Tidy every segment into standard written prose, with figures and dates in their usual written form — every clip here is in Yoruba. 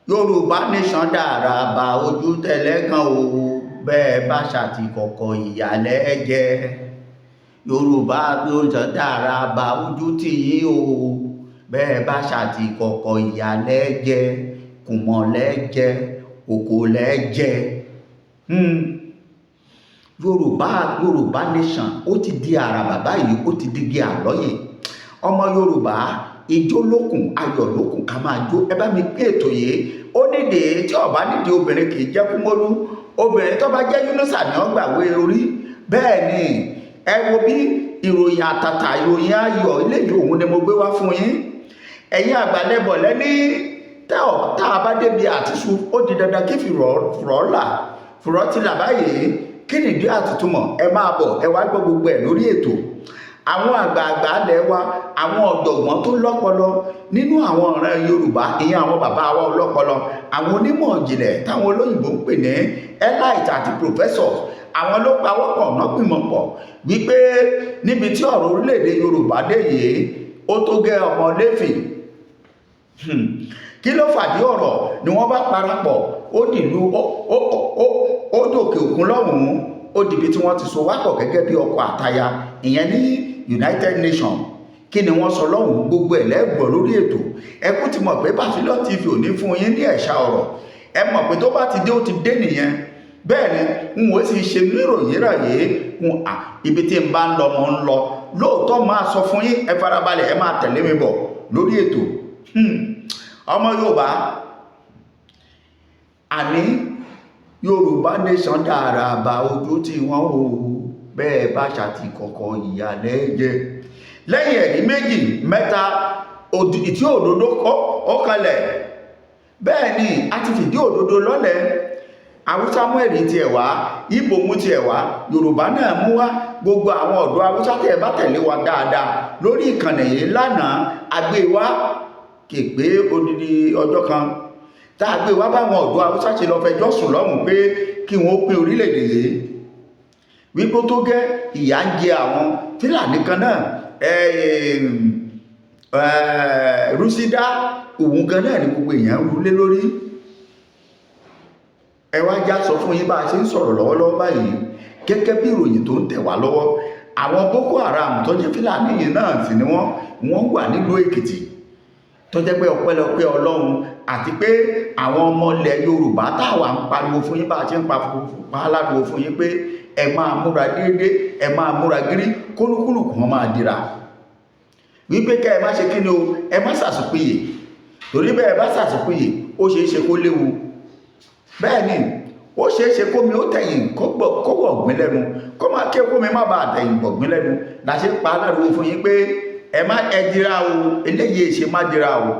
Yorùbá Nation dára bá ojú tẹlẹ́gàn o, bẹ́ẹ̀ bá ṣàtìkọ̀kọ̀ ìyàlẹ́ jẹ́. Yorùbá Nation dára bá ojú tì yín o, bẹ́ẹ̀ bá ṣàtìkọ̀kọ̀ ìyàlẹ́ jẹ́, kùmọ̀lẹ́ jẹ́, òkòlẹ́ jẹ́. Yorùbá Nation, ó ti di àràbà báyìí, ó ti di igi àlọ́yè. Ọmọ Yorùbá, ijó lókun, ayọ̀ lókun, ká máa jó. Ẹ bá mi pín ètò yìí. Ó nídìí tí ọba nídìí, obìnrin kì í jẹ́ kúmólú. Obìnrin tó bá jẹ́ Yúnúsà ní ọgbàwé orí. Bẹ́ẹ̀ ni, ẹ wo bí ìròyìn àtàtà, ìròyìn ayọ̀ eléyìí, òun ni mo gbé wá fún yín. Ẹ̀yin àgbàlẹ́bọ̀ lẹ́ní tá a bá débi àtìṣu, ó di dandan kí fìrọ̀ là, fìrọ̀ ti là báyìí. Kí nìdí àtútùmọ̀? Ẹ máa bọ̀, ẹ wá gbọ́ gbogbo ẹ̀ lórí ètò. Àwọn àgbààgbà ilẹ̀ wa, àwọn ọ̀jọ̀gbọ́n tó lọ́pọlọ nínú àwọn ọ̀ràn Yorùbá, ìyẹn àwọn bàbá wa ọlọ́pọlọ, àwọn onímọ̀ ìjìnlẹ̀ táwọn olóyìnbó ń pè ní elite àti professors, àwọn ló pawọ́pọ̀ náà gbìmọ̀ pọ̀ wípé níbi tí ọ̀rọ̀ orílẹ̀-èdè Yorùbá dé yìí, ó tó gẹ́ ọmọ lẹ́fì. Kí ló fàdí ọ̀rọ̀ ni wọ́n bá parapọ̀, ó dìlú, ó dòkè òkun lọ́hùn-ún, ó dìbí tí wọ́n ti so wápọ̀ gẹ́gẹ́ bí ọkọ àtaya, ìyẹn ní United Nations. Kí ni wọ́n sọ lọ́hùn-ún? Gbogbo ẹ̀ lẹ́gbọ̀ọ́ lórí ètò. Ẹ kú ti mọ̀ pé Bafilọ TV ò ní fún yín ní ẹ̀ṣà ọ̀rọ̀. Ẹ mọ̀ pé tó bá ti dé, ó ti dé nìyẹn. Bẹ́ẹ̀ ni, n ò sì ṣe níròyìn ràyè n à ibi tí n bá ń lọ, mo ń lọ lóòótọ́. Máa sọ fún yín, ẹ farabalẹ̀, ẹ máa tẹ̀lé mi bọ̀ lórí ètò. Ọmọ Yorùbá, àní Yorùbá Nation dára bá ojú tí wọ́n o, bẹ́ẹ̀ bá ṣàtìkọ̀kọ̀ ìyàlẹ́ jẹ. Lẹ́yìn ẹ̀rí méjì mẹ́ta ìtí òdodo ó kalẹ̀. Bẹ́ẹ̀ ni, a ti fìdí òdodo lọ́lẹ̀. Haúsá mú ẹ̀rí tiẹ̀ wá, Ìgbò mú tiẹ̀ wá, Yorùbá náà mú wá. Gbogbo àwọn ọ̀dọ́ Haúsá tẹ̀ bá tẹ̀lé wa dáadáa lórí ìkànnì yìí lánàá, àgbé wá kè pé odidi ọjọ́ kan tá a gbé wá báwọn ọ̀dọ́ Haúsá ṣe lọ fẹjọ́ sùn lọ́hùn pé kí wọ́n pín orílẹ̀-èdè yìí, wípé tó gẹ́ ìyà ń jẹ àwọn Fúlàní kan náà. Rúsídá òun gan náà ni gbogbo èèyàn ń rulé lórí. Ẹ wá já sọ fún yín bá a ṣe ń sọ̀rọ̀ lọ́wọ́lọ́wọ́ báyìí, gẹ́gẹ́ bí ìròyìn tó ń tẹ̀ wá lọ́wọ́, àwọn Boko Haram tó jẹ́ Fúlàní yìí náà sì ni wọ́n wà nílùú Èkìtì, tó jẹ́ pé ọpẹ́lọpẹ́ Ọlọ́run àti pé àwọn ọmọ ilẹ̀ Yorùbá táwa ń pariwo fún yín bá a ṣe ń pa aládùúgbò fún yín pé ẹ máa múra déédé, ẹ máa múra gírí, kólúkúlùkù wọn máa dira wípé kẹ́ ẹ má ṣe kí ni o, ẹ má ṣàṣùpìyè, torí bẹ́ẹ̀ bá ṣàṣùpìyè, ó ṣeé ṣe kó léwu. Bẹ́ẹ̀ ni, ó ṣeé ṣe kómi ó tẹ̀yìn kó wọ̀gbìn lẹ́nu, kó má ké kómi má bàa tẹ̀yìn bọ̀gbìn lẹ́nu. La ṣe ń pa aládùúgbò fún yín pé ẹ má ẹ dira o, eléyìí ṣe má dira o,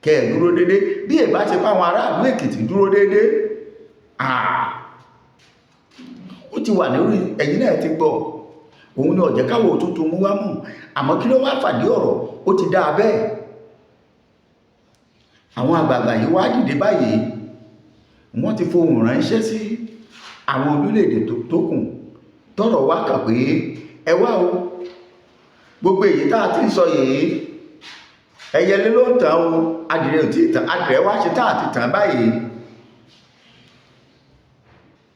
kẹ́ ẹ dúró dédé. Bí ẹ bá ṣe fáwọn aráàlú Èkìtì dúró dédé, ó ti wà lórí ẹ̀yin náà ti gbọ́. Òun ni ọ̀jẹ̀ káwọ̀ òtútù mú wá mú. Àmọ́ kí ló wá fàdí ọ̀rọ̀? Ó ti dáa bẹ́ẹ̀. Àwọn àgbààgbà yìí wá dìde báyìí, wọ́n ti fohùn ránṣẹ́ sí àwọn orílẹ̀-èdè tó kù tọ́rọ̀ wá kà pé ẹ wá o, gbogbo èyí tá a ti ń sọ yìí, ẹyẹlé ló ń tàn o, adìrẹ ò tí ì tàn. Adìrẹ wá ṣe tá àti tàn báyìí,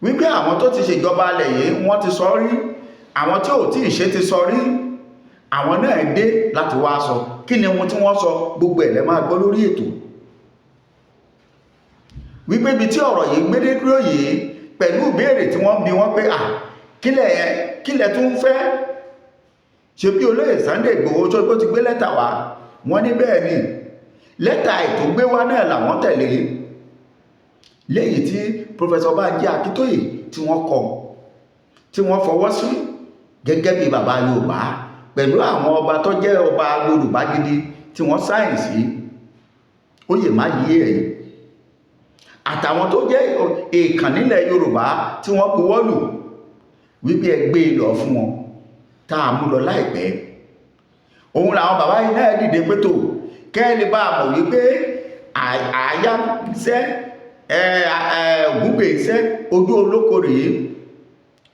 wípé àwọn tó ti ṣèjọba alẹ̀ yìí, wọ́n ti sọ rí, àwọn tí ò tí ì ṣe ti sọ rí, àwọn náà dé láti wá sọ. Kí ni ohun tí wọ́n sọ? Gbogbo ẹ̀ lẹ máa gbọ́ lórí ètò, wípé ibi tí ọ̀rọ̀ yìí gbédé dúró yìí, pẹ̀lú ìbéèrè tí wọ́n bi wọ́n pé à kílẹ̀ yẹn, kílẹ̀ tún fẹ́ ṣe bí olóyè Sunday Igboho tó ti gbé lẹ́tà wá. Wọ́n ní bẹ́ẹ̀ ni, lẹ́tà ètò gbé wá náà làwọn tẹ̀lé, léyìí tí Professor Banji Akíntóyè tí wọ́n kọ, tí wọ́n fọwọ́ sí gẹ́gẹ́ bí bàbá Yorùbá, pẹ̀lú àwọn ọba tó jẹ́ ọba Yorùbá gidi tí wọ́n sign sí, ó yè má yí ẹ̀yìn, àtàwọn tó jẹ́ èèkàn nílẹ̀ Yorùbá tí wọ́n buwọ́lù wípé ẹ gbé lọ fún wọn, tá a mú lọ láìpẹ́. Òun làwọn bàbá yìí náà dìde pé tó kẹ́ẹ̀lì bá mọ̀ wípé àyà iṣẹ́ ògúngbè iṣẹ́ ojú olóko rèé.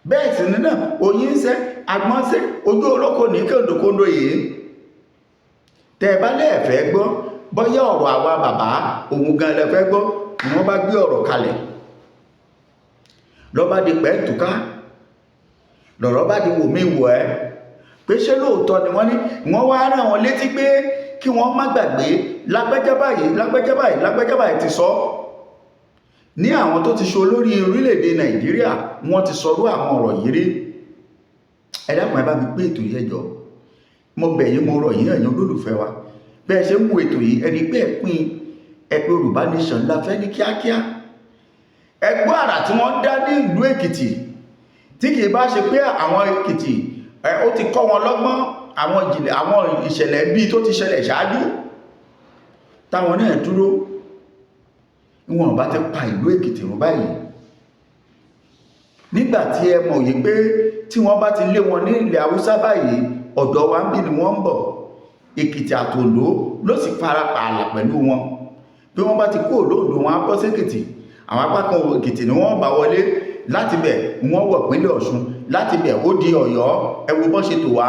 Bẹ́ẹ̀ sì ni náà, oyin iṣẹ́ agbọ́n iṣẹ́ ojú olóko ní kòndòkòndò yìí. Tẹ́ ẹ bá lẹ́ẹ̀fẹ́ gbọ́, Bóyá ọ̀rọ̀ àwa bàbá òun gan lẹ fẹ́ gbọ́. Ni wọ́n bá gbé ọ̀rọ̀ kalẹ̀, lọ́ba di pẹ́ẹ́tùká, lọ̀rọ̀ bá di wò mí wò ẹ́ pé ṣé lóòótọ́ ni wọ́n ní. Wọ́n wá rán wọn létí pé kí wọ́n má gbàgbé, lágbájá báyìí, lágbájá báyìí, lágbájá báyìí ti sọ ní àwọn tó ti ṣe olórí orílẹ̀-èdè Nàìjíríà, wọ́n ti sọrú àwọn ọ̀rọ̀ yìí rí. Ẹ dákun, ẹ bá mi gbé ètò yìí, ẹ jọ̀ọ́, mo bẹ̀ yín, mo rọ̀ yín. Ẹ̀yin olólùfẹ́ wa, bẹ́ẹ̀ ṣe ń wo ètò yìí, ẹni pé ẹ pín ẹ pé Yorùbá Nation la fẹ́ ní kíákíá. Ẹ gbọ́ àrà tí wọ́n dá ní ìlú Èkìtì. Tí kìí bá ṣe pé àwọn Èkìtì ẹ ó ti kọ́ wọn lọ́gbọ́n, àwọn ìjìnlẹ̀, àwọn ìṣẹ̀lẹ̀ bíi tó ti ṣẹlẹ̀ ṣáájú, táwọn náà dúró, wọn bá ti pa ìlú Èkìtì rún báyìí. Nígbà tí ẹ mọ̀ yìí pé tí wọ́n bá ti lé wọn ní ilẹ̀ Haúsá báyìí, ọ̀dọ̀ wa ń bí ni wọ́n ń bọ̀. Èkìtì àtòǹdó ló sì fara pààlà pẹ̀lú wọn. Bí wọ́n bá ti kúrò lóǹdó, wọn á bọ́ sékìtì. Àwọn apá kan Èkìtì ni wọ́n bá wọlé. Láti bẹ̀, wọ́n wọ̀ pínlẹ̀ Ọ̀ṣun. Láti bẹ̀, ó di Ọ̀yọ́. Ẹ wo bọ́n ṣe tò wá.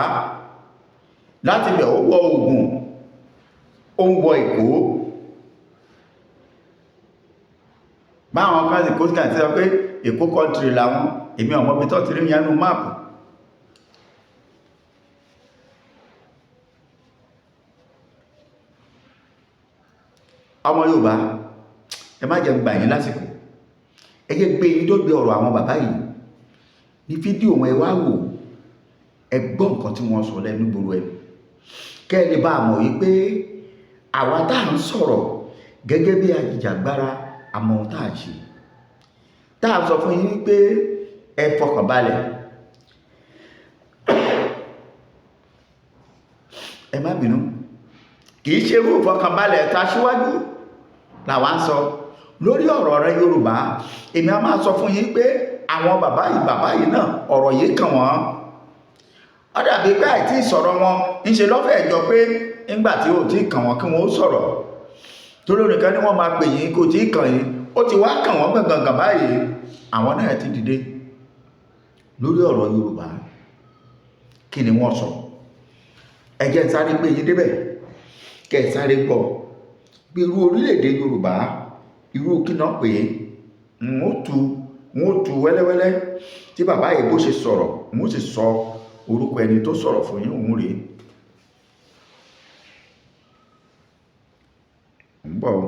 Láti bẹ̀, ó wọ Ògùn, ó ń wọ Èkó. Báwọn kan sì kó sí sọ pé Èkó country làwọn. Èmi ọmọ bí tó ti rí yẹn nú map. Ọmọ Yorùbá, ẹ má jẹ́ gbà yín lásìkò. Ẹ jẹ́ gbé yín tó gbé ọ̀rọ̀ àwọn bàbá yìí ní fídíò wọn. Ẹ wá wò, ẹ gbọ́ nǹkan tí wọ́n sọ lẹ́nu gbòòrò ẹ, kẹ́ ẹ lè bá a mọ̀ wípé àwa tá à ń sọ̀rọ̀ gẹ́gẹ́ bí ajìjàgbara, àmọ́ ohun tá à ń ṣe, tá à ń sọ fún yín wípé ẹ fọkàn balẹ̀, ẹ má bínú, kì í ṣe irú ìfọkànbalẹ̀ tá a ṣíwájú làwa ń sọ lórí ọ̀rọ̀ rẹ Yorùbá. Èmi a máa sọ fún yín pé àwọn bàbá yìí, bàbá yìí náà, ọ̀rọ̀ yìí kàn wọ́n. Ó dàbí pé àìtí ìsọ̀rọ̀ wọn ń ṣe lọ́fẹ̀ẹ́ jọ pé nígbà tí ò tí kàn wọ́n kí wọ́n ó sọ̀rọ̀ tó lónìí kan ní wọ́n máa pè yín, kò tí kàn yín. Ó ti wá kàn wọ́n gbọ̀ngàn báyìí. Àwọn náà ti dìde lórí ọ̀rọ̀ Yorùbá. Kí ni wọ́n sọ? Ẹ jẹ́ n sáré gbé yín débẹ̀, kẹ́ ẹ sáré gbọ́ bí irú orílẹ̀-èdè Yorùbá, irú kí náà pé n ó tu wẹ́lẹ́wẹ́lẹ́ tí bàbá yìí bó ṣe sọ̀rọ̀. N ó sì sọ orúkọ ẹni tó sọ̀rọ̀ fún yín. Òun rèé, ń bọ̀ o.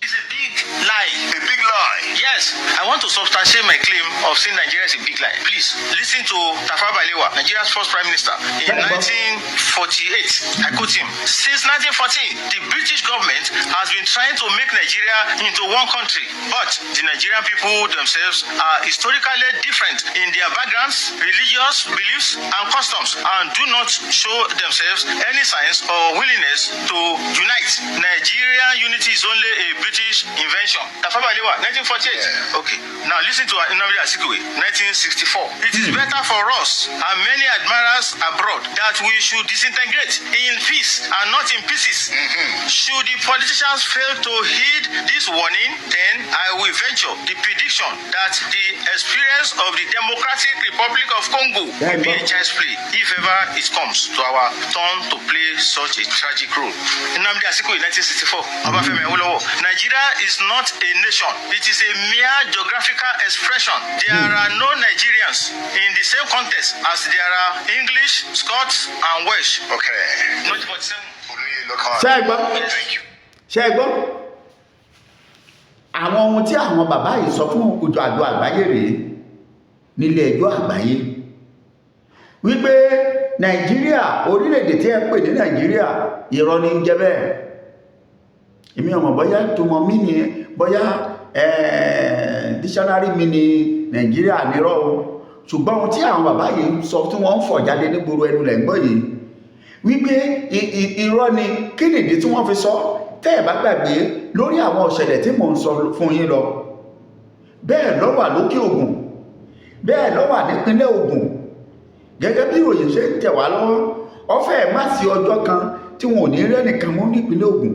It's a big lie. A big lie. Yes, I want to substantiate my claim of saying Nigeria is a big lie. Please listen to Tafawa Balewa, Nigeria's first prime minister, in 1948. I quote him: "Since 1914, the British government has been trying to make Nigeria into one country, but the Nigerian people themselves are historically different in their backgrounds, religious beliefs, and customs, and do not show themselves any signs or willingness to unite. Nigerian unity is only a British invention." Tafawa Balewa, 1948. Okay. Now listen to Nnamdi Azikiwe, 1964. "It is better for us and many admirers abroad that we should disintegrate in peace and not in pieces. Should the politicians fail to heed this warning, then I will venture the prediction that the experience of the Democratic Republic of Congo will be a child's play if ever it comes to our turn to play such a tragic role." Nnamdi Azikiwe, 1964. Obafemi Awolowo: "Nigeria is not a nation. It is a mere geographical expression. There are no Nigerians in the same context as there are English, Scots, and Welsh." 1947. Olóyè Lọ́kàn. Ṣé ẹ gbọ́? Thank you. Ṣé ẹ gbọ́ àwọn ohun tí àwọn bàbá yìí sọ fún òjò àjọ àgbáyé rèé nílé ẹjọ́ àgbáyé, wípé Nàìjíríà, orílẹ̀-èdè tí ẹ pè ní Nàìjíríà, irọ́ ní ń jẹ́ bẹ́ẹ̀. Èmi ọmọ bóyá túmọ̀ mí ni, bóyá dictionary mi ni Nàìjíríà nírọ́ o. Ṣùgbọ́n ohun tí àwọn bàbá yìí ń sọ, tí wọ́n ń fọ̀ jáde nígboro ẹnu lẹ̀ ń gbọ́ yìí, wípé irọ́ ni. Kí nìdí tí wọ́n fi sọ? Tẹ́ ẹ̀ bá gbàgbé lórí àwọn ọ̀ṣẹ̀lẹ̀ tí mò ń sọ fún yín lọ, bẹ́ẹ̀ ló wà lókè Ògùn, bẹ́ẹ̀ ló wà nípínlẹ̀ Ògùn. Gẹ́gẹ́ bí ìròyìn ṣe ń tẹ̀ wá lọ́wọ́, ó fẹ́ẹ̀ má sí ọjọ́ kan tí wọn ò ní rẹ́nìkan mú nípínlẹ̀ Ògùn,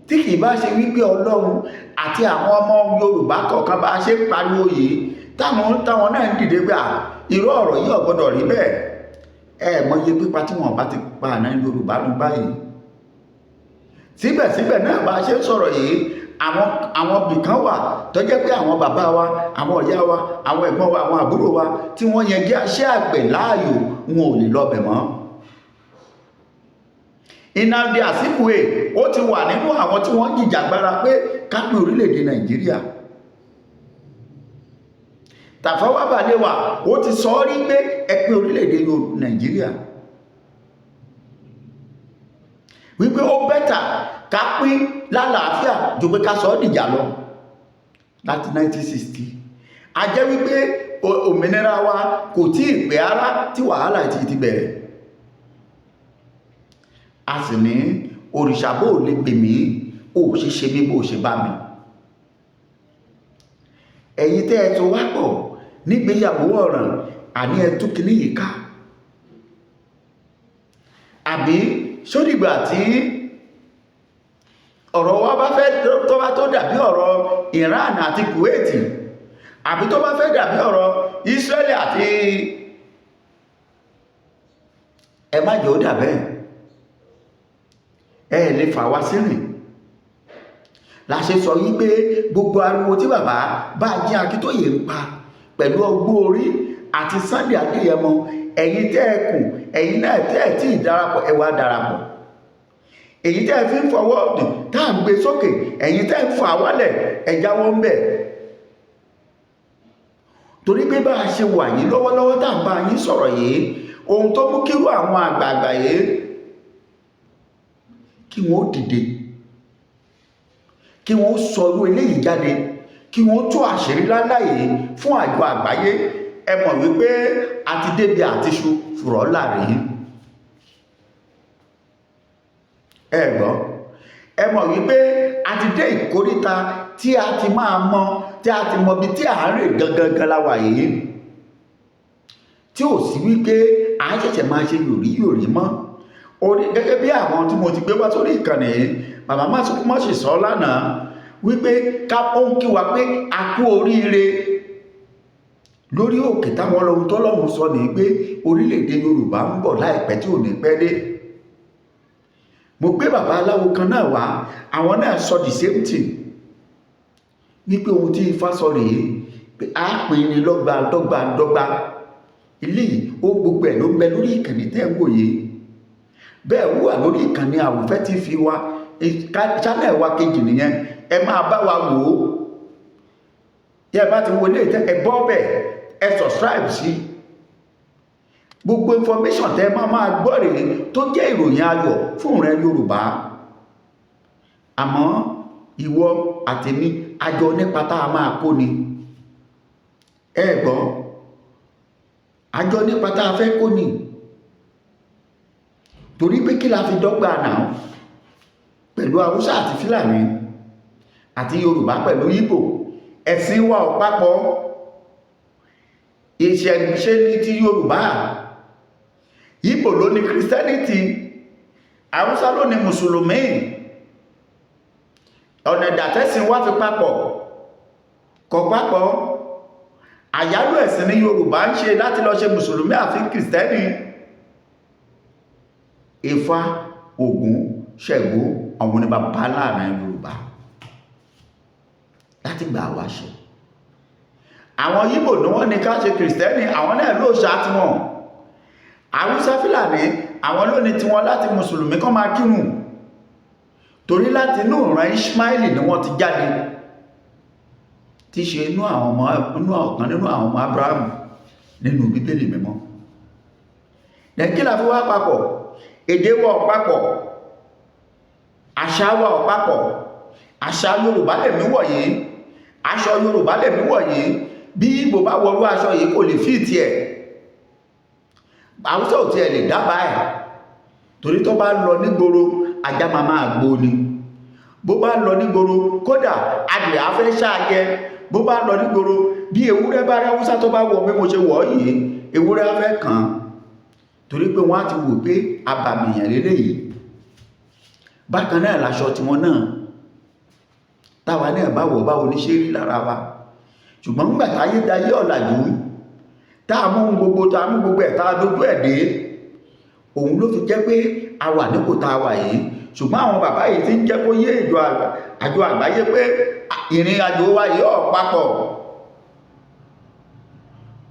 tí kì í bá ṣe wípé Ọlọ́run àti àwọn ọmọ Yorùbá kọ̀ọ̀kan bá ṣe ń pariwo yìí, táwọn náà ń dìde gbà, irú ọ̀rọ̀ yìí ò gbọ́dọ̀ rí bẹ́ẹ̀. Ẹ mọye pípa tí wọn bá ti pa àná Yorùbá nù báyìí. Síbẹ̀síbẹ̀ náà, bá a ṣe ń sọ̀rọ̀ yìí, àwọn bìkan wà tó jẹ́ pé àwọn bàbá wa, àwọn ìyá wa, àwọn ẹ̀gbọ́n wa, àwọn àbúrò wa tí wọ́n yẹn jẹ́ iṣẹ́ àgbẹ̀ láàyò, wọn ò lè lọ bẹ̀ mọ́. Nnamdi Azikiwe, ó ti wà nínú àwọn tí wọ́n jìjàgbara pé ká pín orílẹ̀-èdè Nàìjíríà. Tafawa Balewa, ó ti sọ ọ́ rí pé ẹ pín orílẹ̀-èdè Nàìjíríà, wípé ó better ká pín lálàáfíà ju pé ká sọ ọ́ dìjà lọ láti 1960. A jẹ́ wípé òmìnira wa kò tí ì pẹ́ ara tí wàhálà ti bẹ̀rẹ̀. A sì ní òrìṣà, bó lè pè mí, ó ṣe ṣe mí bó ṣe bá mi. Ẹ̀yin tẹ́ ẹ tó wá pọ̀ nígbéyàwó ọ̀ràn, àní ẹ tú kíní yìí ká. Àbí sódìgbà tí ọ̀rọ̀ wa bá fẹ́ tó bá tó dàbí ọ̀rọ̀ Iran àti Kuwait, àbí tó bá fẹ́ dàbí ọ̀rọ̀ Israeli àti, ẹ má jẹ́ ó dà bẹ́ẹ̀. Ẹ lè fà wá sírìn la ṣe sọ yí pé gbogbo ariwo tí bàbá Bánjí Akíntóyè ń pa pẹ̀lú ọgbọ́n orí àti Sunday Adéyẹmọ, ẹ̀yin tẹ́ ẹ kù, ẹ̀yin náà tẹ́ ẹ tí ì darapọ̀, ẹ wá darapọ̀. Èyí tẹ́ ẹ fi ń fọwọ́ tá à ń gbé sókè, ẹ̀yin tẹ́ ẹ ń fà wálẹ̀, ẹ jáwọ́ ń bẹ̀, torí pé bá a ṣe wà yìí lọ́wọ́lọ́wọ́ tá à ń bá yín sọ̀rọ̀ yìí, ohun tó mú kírú àwọn àgbààgbà yìí kí wọ́n dìde, kí wọ́n sọ irú eléyìí jáde, kí wọ́n tú àṣírí láláyé fún àjọ àgbáyé, ẹ mọ̀ wípé a ti débi àtiṣu fùrọ̀ láàrin. Ẹ gbọ́, ẹ mọ̀ wípé a ti dé ìkóríta tí a ti máa mọ, tí a ti mọ ibi tí à ń rìn gangan gan la wà yìí, tí ò sí wípé à ń ṣẹ̀ṣẹ̀ máa ṣe yòrí yòrí mọ́ orí. Gẹ́gẹ́ bí àwọn tí mo ti gbé wá sórí ìkànnì yìí, bàbá Másùkú sọ lánàá wípé ká ó ń kí wa pé a kú oríire lórí òkè táwọn ọlọ́run tọ́lọ́run sọ ní pé orílẹ̀-èdè Yorùbá ń bọ̀ láìpẹ́ tí ò ní pẹ́ dé. Mo gbé bàbá aláwo kan náà wá, àwọn náà sọ the same thing, wípé ohun tí Ifá sọ rèé, pé a pín ní lọ́gba dọ́gba dọ́gba. Eléyìí ó gbogbo ẹ̀ ló ń bẹ lórí ìkànnì tẹ́ ń wò yìí. Bẹ́ẹ̀ wà lórí ìkànnì Àwùfẹ́ TV wa, channel wa kejì nìyẹn. Ẹ máa bá wa wò ó. Tí ẹ bá ti wọlé, ẹ bọ́ bẹ̀, ẹ subscribe sí gbogbo information tẹ́ máa máa gbọ́ rèé, tó jẹ́ ìròyìn ayọ̀ fún rẹ Yorùbá. Àmọ́ ìwọ àtèmi, àjọ nípa tá a máa kó ni. Ẹ gbọ́, àjọ nípa tá a fẹ́ kó ni, torí pé kí la fi dọ́gba náà pẹ̀lú Haúsá àti Fúlàní àti Yorùbá pẹ̀lú Ìgbò? Ẹ̀sìn wa ò papọ̀. Ìṣẹ̀ṣe ní ti Yorùbá, Ìgbò ló ní Christianity, Haúsá ló ní Mùsùlùmí. Ọ̀nà ìdàtẹ́sìn wá fi papọ̀ kọ̀ papọ̀. Àyálò ẹ̀sìn ní Yorùbá ń ṣe láti lọ ṣe Mùsùlùmí àfi Kìrìsìtẹ́nì. Ifá, Ògún, Ṣàngó, àwọn ní bàbá láàrin Yorùbá láti gbà wá ṣe. Àwọn Yíbò ní wọ́n ní ká ṣe Kìrìsìtẹ́nì, àwọn náà ló ṣá tiwọn. Haúsá, Fúlàní, àwọn ló ní tiwọn láti Mùsùlùmí kọ́ máa kírun, torí láti inú ìran Ishmaeli ni wọ́n ti jáde, tí ṣe inú àwọn ọmọ, inú ọ̀kan nínú àwọn ọmọ Abraham nínú Bíbélì Mímọ́. Lẹ́kí la fi wá papọ̀? Èdè wa ò papọ̀, àṣà wa ò papọ̀. Àṣà Yorùbá lèmi wọ̀ yìí, aṣọ Yorùbá lèmi wọ̀ yìí. Bí Ìgbò bá wọrú aṣọ yìí, kò lè fit ẹ̀. Haúsá ò tiẹ̀ lè dábàá ẹ̀, torí tó bá lọ nígboro, ajá máa máa gbó ni. Bó bá lọ nígboro, kódà adìrẹ afẹ́ ṣáàjẹ. Bó bá lọ nígboro, bí ewúrẹ́ bá rí Haúsá tó bá wọ bí mo ṣe wọ̀ yìí, ewúrẹ́ afẹ́ kàn án, torí pé wọ́n á ti wò pé abàmìyàn lélẹ́yìí. Bákan náà láṣọ tiwọn náà, táwa náà bá wọ̀, báwo ní ṣe rí lára wa? Ṣùgbọ́n nígbà táyé dayé ọ̀làjú, tá a mú gbogbo, tá a mú gbogbo ẹ̀, tá a dójú ẹ̀ dé. Òun ló fi jẹ́ pé a wà nípò tá a wà yìí. Ṣùgbọ́n àwọn bàbá yìí ti ń jẹ́ kó yé ìjọ àjọ àgbáyé pé ìrìn àjò wa yìí ọ̀ papọ̀,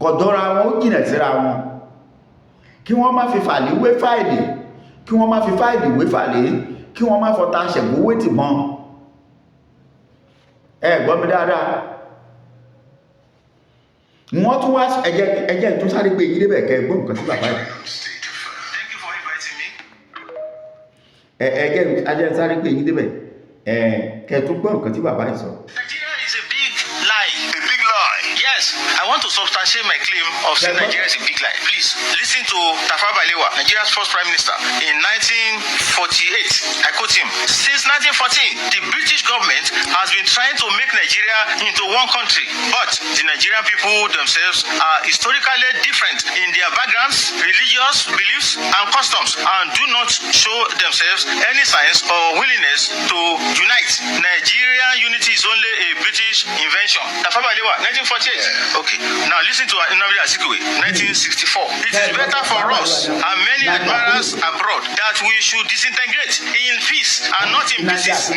kọ̀dọ́ra wọn, ó jìnà síra wọn. Kí wọ́n má fi fàlì wé fáìlì, kí wọ́n má fi fáìlì wé fàlì, kí wọ́n má fọta ṣẹ̀gbó wé tìbọn. Ẹ gbọ́ mi dáadáa. Wọ́n tún wá ẹjẹ́ ẹjẹ́ tún sáré gbé yín débẹ̀ kẹ́ gbọ́ nǹkan tí bàbá yìí State affair. Thank you for inviting me. Ẹjẹ́ ẹjẹ́ sáré gbé yín débẹ̀ ẹ kẹ́ tún gbọ́ nǹkan tí bàbá yìí sọ. Nigeria is a big lie. A big lie. Yes, I want to substantiate my claim of saying Nigeria is a big lie. Please listen to Tafawa Balewa, Nigeria's first prime minister in 1948. I quote him: "Since 1914, the British government has been trying to make Nigeria into one country, but the Nigerian people themselves are historically different in their backgrounds, religious beliefs, and customs, and do not show themselves any signs or willingness to unite. Nigerian unity is only a British invention." Tafawa Balewa, 1948. Okay, now listen to Nnamdi Azikiwe, 1964. "It is better for us and many admirers abroad that we should disintegrate in peace and not in pieces.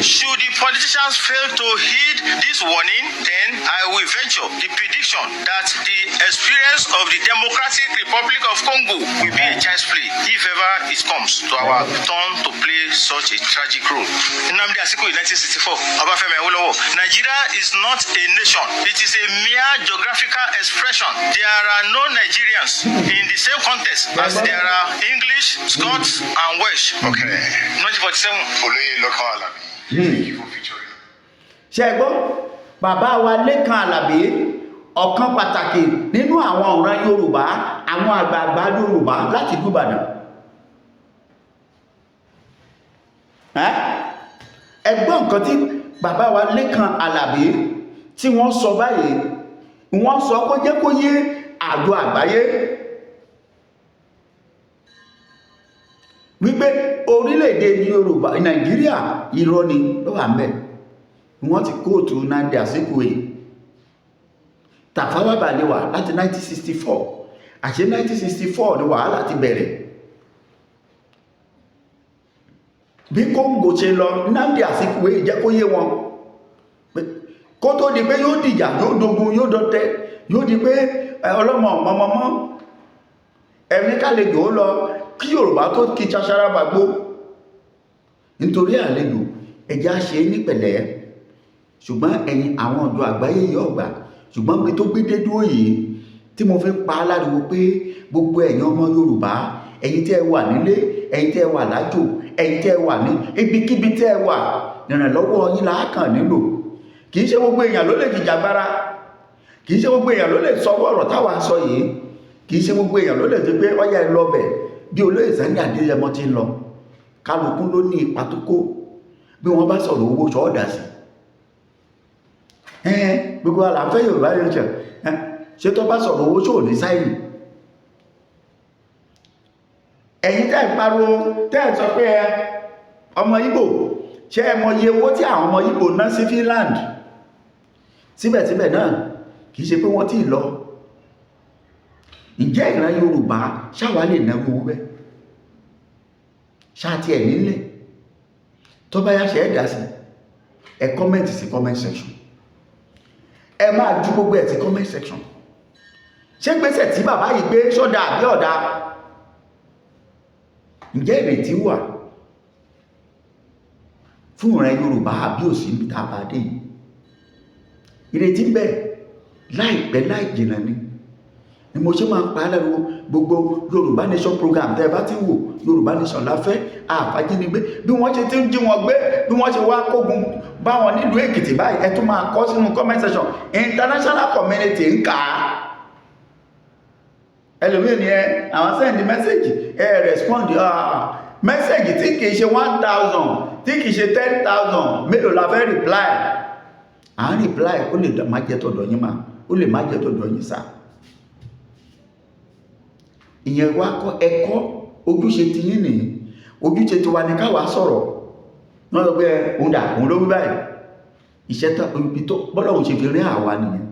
Should the politicians fail to heed this warning, then I will venture the prediction that the experience of the Democratic Republic of Congo will be a child's play if ever it comes to our turn to play such a tragic role." Nnamdi Azikiwe, 1964. Obafemi Awolowo: "Nigeria is not a nation. It is a mere geographical expression. There are no Nigerians in the same context as there are English, Scots, and Welsh." 1947. Olóyè Lọ́kàn Àlàbí. Thank you for featuring. Ṣe é gbọ́ bàbá wa Lékan Àlàbí, ọ̀kan pàtàkì nínú àwọn ọ̀ràn Yorùbá, àwọn àgbààgbà Yorùbá láti ìlú Ìbàdàn? Ẹ gbọ́ nǹkan tí bàbá wa Lékan Àlàbí tí wọ́n sọ báyìí. Wọ́n sọ kó jẹ́ kó yé àjọ àgbáyé wípé orílẹ̀-èdè Yorùbá, Nàìjíríà, irọ́ ni ló wà ń bẹ̀. Wọ́n ti quote Nnamdi Azikiwe, Tafawa Balewa láti 1964. Àṣé 1964 ni wàhálà ti bẹ̀rẹ̀. Bí Kóńgò ṣe lọ, Nnamdi Azikiwe jẹ́ kó yé wọn kó tó di pé yóò dìjà, yóò dogun, yóò dọ̀tẹ̀, yóò di pé ọlọ́mọ mọ́mọ́mọ́ ẹ̀mí kálejò ó lọ kí Yorùbá tó kí ṣaṣara gbàgbó nítorí àlejò. Ẹjá ṣe é ní pẹ̀lẹ́. Ṣùgbọ́n ẹ̀yin àwọn ọ̀dọ́ àgbáyé yìí ọ̀gbà. Ṣùgbọ́n bí tó gbé dé dúró yìí tí mo fi ń pa á láriwo pé gbogbo ẹ̀yin ọmọ Yorùbá, ẹ̀yin tí ẹ wà nílé, ẹ̀yin tí ẹ wà lájò, ẹ̀yin tí ẹ wà ní ibikíbi tí ẹ wà, ìrànlọ́wọ́ yín là á kàn nílò. Kì í ṣe gbogbo èèyàn ló lè jìjàgbara, kì í ṣe gbogbo èèyàn ló lè sọ ọ̀rọ̀ táwa sọ yìí, kì í ṣe gbogbo èèyàn ló lè ti pé ọyá ẹ lọ bẹ̀ bí olóyè Sunday Adéyẹmọ ti ń lọ. Kálukú ló ní ipa tó kó. Bí wọ́n bá sọ̀rọ̀ owó, ṣọ́ọ̀dà sí ẹ̀ẹ́n gbogbo wa là ń fẹ́ Yorùbá nation. Ṣé tó bá sọ̀rọ̀ owó, ṣò ní sign? Ẹ̀yin tẹ́ ń pariwo, tẹ́ ń sọ pé ẹ ọmọ Ìgbò, ṣé ẹ mọ iye owó tí àwọn ọmọ Ìgbò ná sí Finland? Síbẹ̀síbẹ̀ náà, kìí ṣe pé wọ́n tí lọ. Ǹjẹ́ ìran Yorùbá ṣáwa lè náwó owó bẹ́ẹ̀ ṣáà tí ẹ̀ nílẹ̀? Tó bá yá, ṣe ẹ̀ dá sí, ẹ comment sí comment section. Ẹ máa ju gbogbo ẹ̀ sí comment section. Ṣé gbèsè tí bàbá yìí gbé sọ́dà àbí ọ̀dà? Ǹjẹ́ ìrètí wà fún ìran Yorùbá àbí òsì níbi tá a bá dé yìí? Ìrètí ń bẹ. Láìpẹ́ láì jìnnà ni mo ṣe máa ń pa á lẹ́nu. Gbogbo Yorùbá Nation program tẹ́ ẹ bá ti wò, Yorùbá Nation láfẹ́ àfájínigbé, bí wọ́n ṣe ti ń jí wọn gbé, bí wọ́n ṣe wá kógun bá wọn nílùú Èkìtì báyìí, ẹ tún máa kọ sínú comment section. International community ń kà á. Ẹlòmíì ni ẹ àwọn send message, ẹ respond. Ah, message tí kìí ṣe 1,000, tí kìí ṣe 10,000, mélòó la fẹ́ reply? À ń reply, ó lè má jẹ́ tọ̀dọ̀ yín mà, ó lè má jẹ́ tọ̀dọ̀ yín sà. Ìyẹn wá kọ́ ẹ̀kọ́. Ojúṣe ti yín nìyí, ojúṣe tiwa ni káwa sọ̀rọ̀. Wọ́n sọ pé òun dà, òun ló wí báyìí. Iṣẹ́ tán, ibi tó bọ́lọ́hun ṣe fi rí àwa nìyẹn.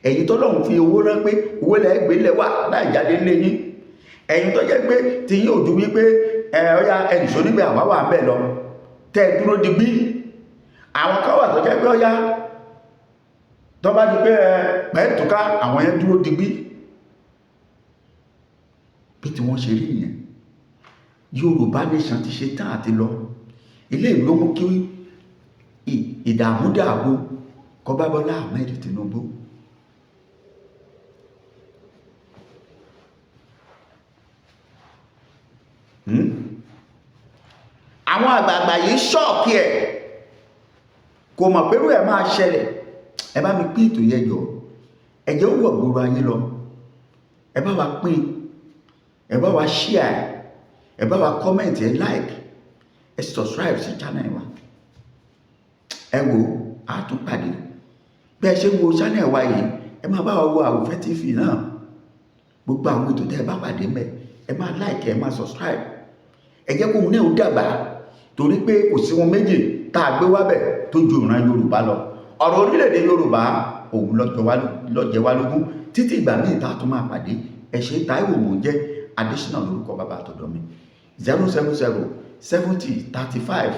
Ẹ̀yin tọ́lọ́hun fi owó rán pé owó lẹ́ gbé lẹ̀ wà láì jáde lé yín. Ẹ̀yin tó jẹ́ pé tí yín ò ju wípé ẹ ọya ẹnìṣó nígbà àwa wà ń bẹ̀ lọ, tẹ́ ẹ dúró digbí. Àwọn kan wà tó jẹ́ pé ọya tó bá di pé ẹ pẹ́ẹ́tùká, àwọn yẹn dúró digbí. Bí tí wọ́n ṣe rí nìyẹn. Yorùbá Nation ti ṣe tán àti lọ. Ilé ìlú mú kí ìdààmú dààbò kó bá Bọ́lá Ahmed Tinubu. Àwọn àgbààgbà yìí shock ẹ̀, kò mọ̀ pẹ̀lú ẹ̀ máa ṣẹlẹ̀. Ẹ bá mi pín ètò yẹn jọ, ẹ jẹ́ ó wọ̀ gbòòrò ayé lọ. Ẹ bá wa pín, ẹ bá wa share, ẹ bá wa comment, ẹ like, ẹ subscribe sí channel wa. Ẹ wo, a tún pàdé. Bí ẹ ṣe ń wo channel wa yìí, ẹ máa bá wa wo Àwòfẹ́ TV náà. Gbogbo àwọn ètò tẹ́ ẹ bá pàdé mẹ́, ẹ máa like, ẹ máa subscribe. Ẹ jẹ́ kóhun náà ó dàgbà, torí pé kò sí wọn méjì tá a gbé wábẹ̀ tó ju ìran Yorùbá lọ. Ọ̀rọ̀ orílẹ̀-èdè Yorùbá òun ló jẹ wá lógún. Títí ìgbà míì tá a tún máa pàdé, ẹ ṣe. Táíwò mò ń jẹ́, Adésínà lórúkọ bàbá àtọ̀dọ̀ mi. 070 70 35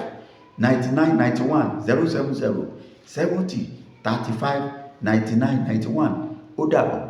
99 91, 070 70 35 99 91. Ó dàbọ̀.